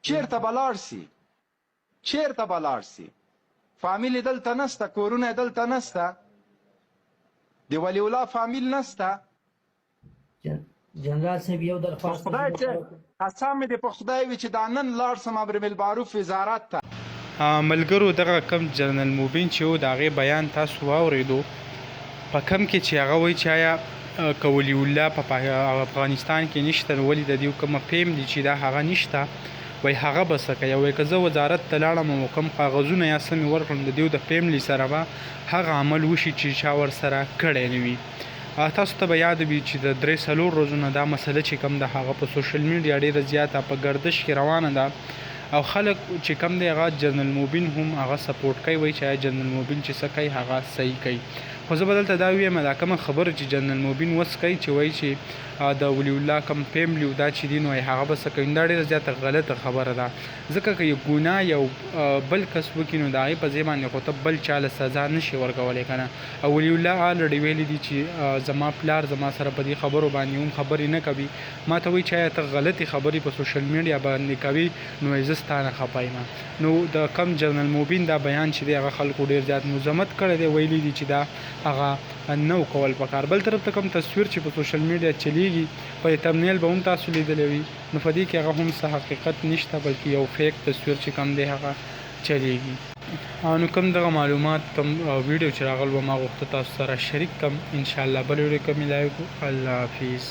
چیرته به لاړ سي؟ چیرته به لاړ سي؟ فامیل یې دلته نسته، کورونه یې دلته نسته، د ولی الله فامیل نسته. جنرال صاحب یو درخواست خدای چې قسم مې دې په خدای وي چې دا نن لاړ سم امر بالمعروف وزارت ته. ملګرو دغه کوم جنرال مبین چې و د هغې بیان تاسو واورېدو په کوم کې چې هغه وایي چې آیا که ولی الله په افغانستان کې نشته نو ولې د دیو کومه فیملی چې دا هغه نشته وایي هغه به څه کوي وایي که زه وزارت ته لاړم او کوم کاغذونه یا څه مې ورکړم د دیو د فیملی سره به هغه عمل وشي چې چا ورسره کړی نه وي. تاسو ته به یاد وي چې د 3-4 ورځو نه دا مسله چې کوم ده هغه په سوشل میډیا ډیره زیاته په ګردش کې روانه ده او خلک چې کوم دی هغه جنرال مبین هم هغه سپورټ کوي، وایي چې آیا جنرال مبین چې څه کوي هغه صحیح کوي. خو زه به دلته دا ویم دا کومه خبره چې جنرال مبین وس کوي چې وایي چې د ولی الله کوم فیملی او دا چې دي نو هغه به څه کوي، دا ډیره زیاته غلطه خبره ده. ځکه که یو ګناه یو بل کس وکړي نو د هغې په ځای باندې خو ته بل چا له سزا نشي ورکولی که نه. او ولی الله آلریډي ویلي دي چې زما پلار زما سره په دې خبرو باندې هم خبرې نه کوي، ما ته وایي چې آیا ته غلطې خبرې په سوشل میډیا باندې کوي نو وایي زه ستا نه خفه یم. نو د کم جنرال مبین دا بیان چې دی هغه خلکو ډیر زیات مذمت کړی دی، ویلي دي چې دا هغه نه کول پکار. بل طرف ته کوم تصویر چې په سوشل میډیا چلیږي په دې تمنیل به هم تاسو لیدلی وي، نو په دې کې هغه هم څه حقیقت نشته بلکې یو فیک تصویر چې کوم دی هغه چلیږي. نو کوم دغه معلومات کوم ویډیو چې راغل و ما غوښته تاسو سره شریک کم. ان شاء الله بل ویډیو کې ملایو. الله حافظ.